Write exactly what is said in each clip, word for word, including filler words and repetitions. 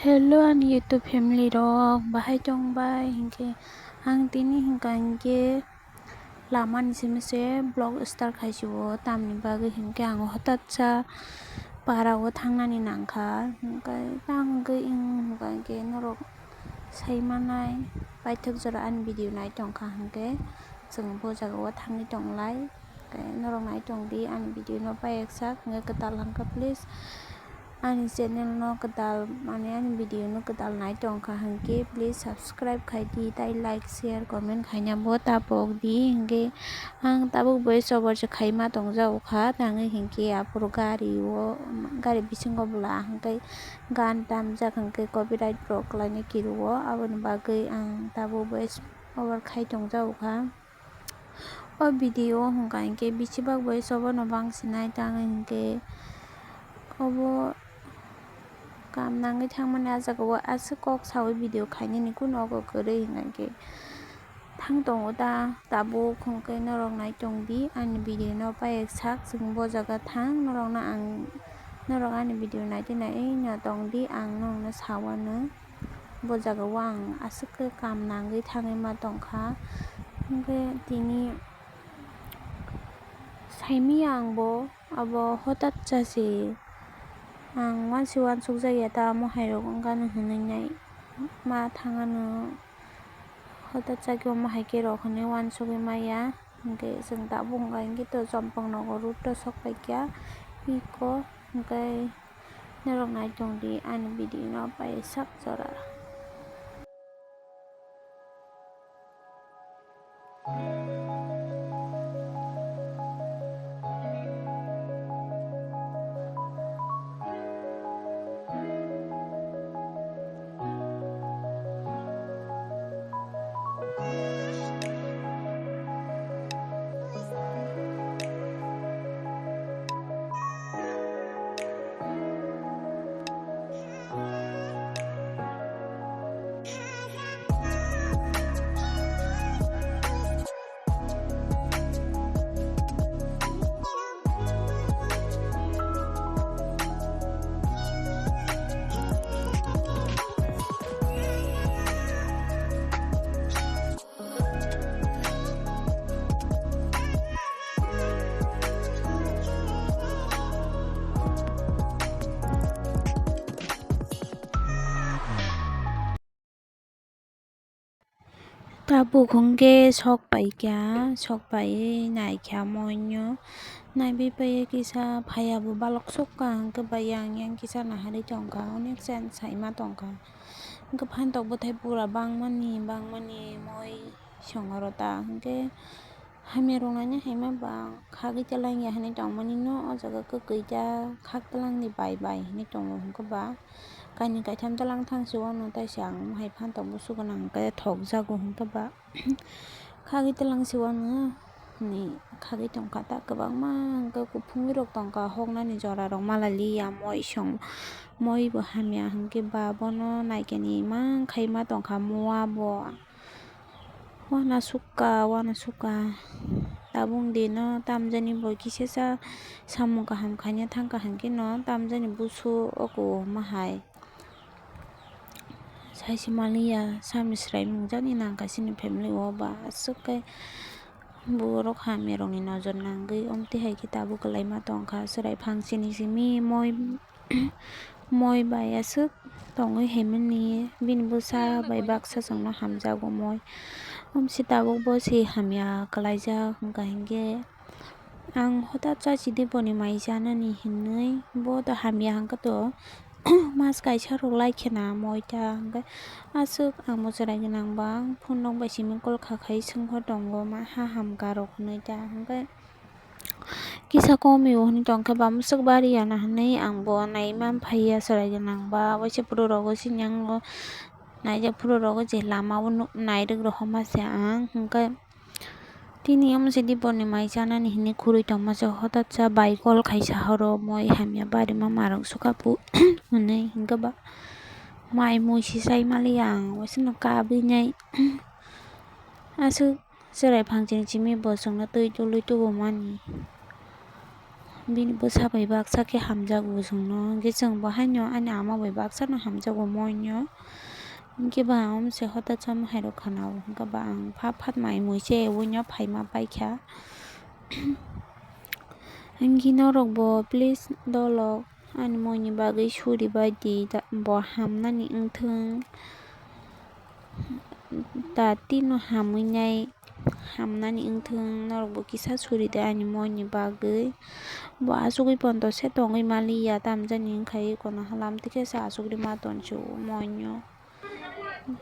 Hello ani YouTube family rok, bahai tong bai? Hinkhe ang tini hinkha hinkhe lama ni simi se vlog start khai si o, tamni bagwi hinkhe ang hotat sa para o thangnani nangkha, hinkhe tang wngwi hinkha hinkhe norok sai manai paithak jora ani video nai tongkha hinkhe chwng bo jaga o thangwi tonglai. Khe norok nai tong di ani video no pai eksak hwnkhe kwtal hwnkhe please ani channel no kwtal mane ani video no kwtal nai tongkha hwnkhe please subscribe khai di tai like share comment khaina bo ta pok di hwnkhe ang tabuk voice over se khaima tongjago kha tangwi hwnkhe aphuru gari o gari bisingo bwla hwnkhe gan tamjak hwnkhe copyright rok kwlaina kiru o aboni bagwi ang tabuk voice over khai tongjago kha. O video o hwnkha hinkhe bisi bak bai sobo no bang sinai tang hinkhe obo kam nangwi thangmani ah jaga o aswk kok sawi video khainani kunu ogo kwrwi hwnkha hinkhe thang tongo ta tabuk hwnkhe norok nai tong di ani video no pai eksak chwng bo jaga thang norok no ang norok ani video nai di nai no tong di ang norok no sawano. Bo jaga o ang aswk khe kam nangwi thangwi ma tongkha, hwnkhe tini saimanya ang bo abo hotat cha se ang uansi uansuk jak ya ta omo hai rok wngkha no hinwi nai ma thang ano hotat cha khe omo hai khe rok hinwi uansugwi maya, hwnkhe chwng tabuk hwnkha hinkhe to chompong nogo road o sok paikha eko hwnkhe. Norok nai tong di ani video no pai sak jora. Tabuk hwnkhe sok paikha, sok paiwi naikha moino. Naiwi paiwi kisa phaiya bo balok sukha hwnkhe ba yang yang kisa naharwi tongkha, onek chen saima tongkha. Hwnkhe phantok bwthai pura bangmani, bangmani moi songoro ta hwnkhe hamya rwngnaini haima ba khagwi twlangya hinwi tongmani no o jaga kwkwi ta khak twlangni bai bai hinwi tongo hwnkhe ba kainwi kaitham twlang thang se uano taisa ang hai phantok busu gwnang hwnkhe thokjago hwnkhe ba khagwi twlang se uano hinwi khagwi tongkha ta kwbangma hwnkhe kuphungwi rok tongkha hoknani jora rok malaliya moi song moi bo hamya hwnkhe ba bono naikhe ni mang khaima tongkha mua bo. Uanasuka, uanasuka. Tabuk dino tamjani bo kisasa samung kaham khaina thangkha hwnkhe no tamjani busu oko ma hai. Saisi maliya sami swrai mungjani nangkha chini family o ba aswk khe borok hamya rokni nojor nangwi omtwi hai khe tabuk kwlaima tongkha chwrai phang chini simi moi. Moi bai aswk tongwi haimani bini bwsa bai baksa chwngno hamjago moi. Omsi tabuk bo se hamya kwlaijak hwnkha hinkhe ang hotat chachi diboni mai chanani hinwi bo to hamya hwnkhe to mas kaisa rok lai khena moi ta hwnkhe aswk ang bo chwrai gwnang ba phone rok bai simi call kha khai swngkha tongo ma ha hamkha rok hinwi ta hwnkhe. Kisa komi o hinwi tongkhe ba mwswk bari ya na hinwi ang bo nai man phaiya chwrai gwnang ba waisa bwrwi rogo sini ang bo naijak bwrwi rogo je lama o nairwk rohorma se ang hwnkhe tini omo se dibor ni mai chanani hinwi khurui tongma se hotat sa bai call khaisa horo moi hamya bari ma marwk sukha pu hinwi hwnkhe ba mai mui se sai maliya ang waisa no kabwi nai aswk. Chwrai phang chini simi bo chwngno twi tului tubumani. Bini bwsa bai baksa khe hamjago chwngno, hwnkhe chwng bo haino ani ama bai baksano hamjago moino. Hwnkhe ba ang se hota cham hairok khana o, hwnkhe ba ang phat phat mai mui se uino phaima paikha. Hwnkhe norok bo please dolok ani moini bagwi suri bai di, bo hamnani wngthwng. Da tino hamwi nai, hamnani wngthwng, norokbo kisa suri de ani moini bagwi. Bo asugwi ponto se tongwi maliya, tamjani wngkha eko no halam tikhe se asugwi ma tonsi o moino.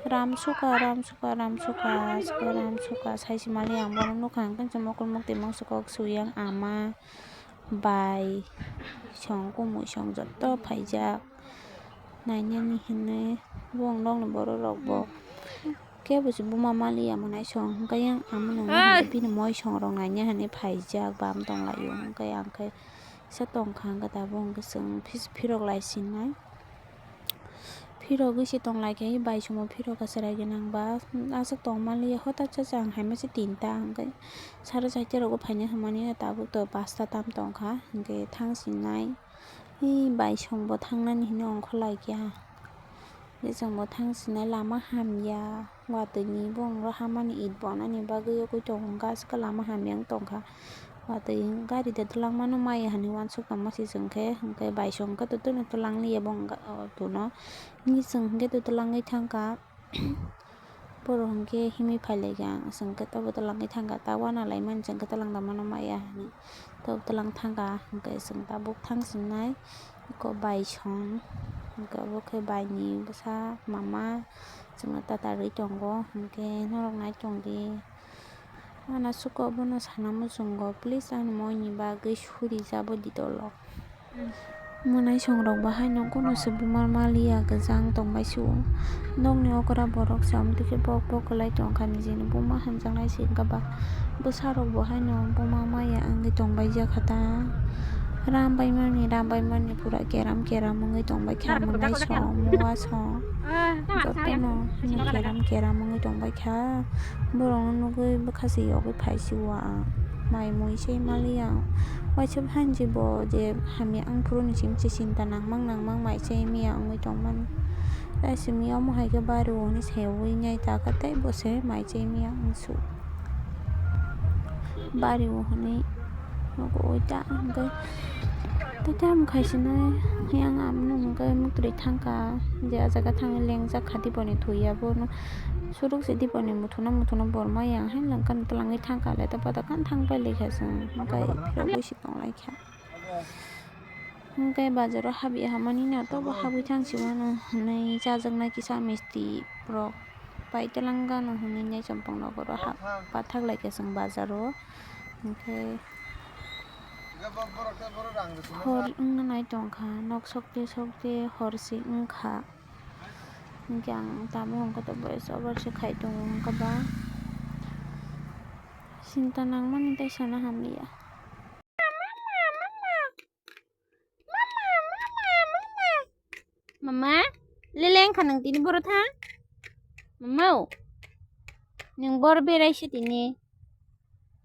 Ram suka, ram suka, ram suka, suka, ram suka, saisi maliya ang bono nukha, hwnkhe mokol mukti mangsa kok suyang ama. Bai song, kumui song joto phaijak nainani hinwi, bongni borok rok bo kebo se buma maliya mwnai song, hwnkhe yang amoni bini moi song rok naina hinwi phaijak bam tonglaio, hwnkhe ang khe kisa tongkha, hwnkhe tabuk hwnkhe chwng phirok lai sinai. Phirogwi se tonglaikhe, bai somo phirok kasarai gwnang ba aswk tongmani hota cha cha ang hai masa tinta hwnkhe sara chaita rogo phaina hwnmani tabuk to pasta tam tongkha hwnkhe thang sinai. Ee, bai songbo thangnani hinwi ongkhorlaikha, hwnkhe chwngbo thang sinai lama hamya. Watwi ni borok hamani it bonani bagwi yogwi tongo, gas khe lama hamya wng tongkha. Watwi gari de twlang mano maya hinwi uansuk tongma se chwng khe, hwnkhe bai song khe twtwino twlang liya bo auto no. Hwnkhe chwng hwnkhe twlangwi thangkha. Borok hwnkhe himwi phailaikha, chwng khe tobo twlangwi thangkha, ta uanalaimani chwng khe twlang da mano maya hinwi. Tok twlang thangkha, hwnkhe chwng tabuk thang sinai, eko bai song, hwnkhe obo khe baini bwsa mama, chwngno ta tarwi tongo, hwnkhe norok nai tongdi. Uanasuka bono sana muchungo, please ani moini bagwi suri jabo di dolok. Mwnai songrok bo haino kuno se buma maliya, kwchang tongbai se o. Nokni okra borok se amtwi khe bok bok kwlai tongkha, nijini buma hamjaknai se wngkha ba. Bwsarok bo haino buma maya wngwi tongbai jakha ta. Ram bai mani, ram bai mani pura keram keram wngwi tongbai kha, mwnai song, mua song, jotono keram keram wngwi tongbai kha. Borokno nugwi bwkha se yogwi phai se o ang. Mai mui se maliya. Waisa phan je bo je hamya wng phuru ni simi se sinta nangmang nangmang mai chai miya wngwi tongmani. Tai simi omo hai khe bari o hinwi se ui nai ta kha tei bo se mai chai miya wng su. Bari o hinwi nogo ui ta hwnkhe tei tamo khai sinai yang amno hwnkhe muktwi thangkha je ah jaga thangwi lengjak kha diboni thwi ya bono. Suruk se diboni muthuna muthuna bor maya hai langkha twlangwi thangkha le ta pada kan thang pai lekha chwng hwnkhe phirogwi se tonglaikha. Hwnkhe bazaro habya hamani no tobo habwi thang se mano hinwi chajaknai kisa misti rok pai twlang gano hinwi nai chompong nogoro hap pathak laikha chwng bazaro. Hwnkhe hor wngna nai tongkha, nok sokte sokte hor se wngkha. Hwnkhe ang tabuk hwnkhe to voice over se khai tongo, hwnkhe ba sinta nangmani tei sana hamliya. Mama, lele wngkha nwng tini boro thang? Mama o, nwng boro berai se tini.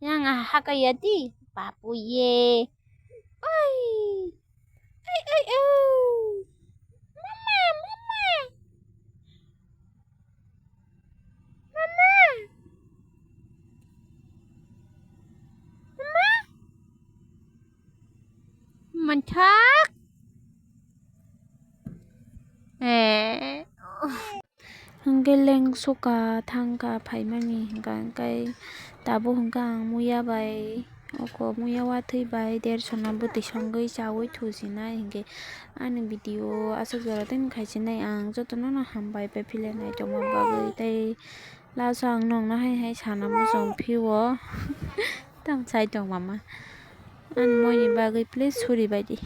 Yang aha haka ya di? Babu ye. Oi. Oi, oi, oi. Mama, mama. Mama. Mama. Manthak. Eh. Hwnkhe lengsuka thangkha phaimani hwnkha hwnkhe tabuk hwnkhe ang muya bai oko muya wathwi bai dersona bwtwi songwi chaui thusinai hwnkhe ani video aswk jora tei khaisinai ang jotono no hambai bai philai naitongma bagwi tei last o ang nokno hai hai sana muchung phio tamo chai tong mama ani moini bagwi please suri baidi.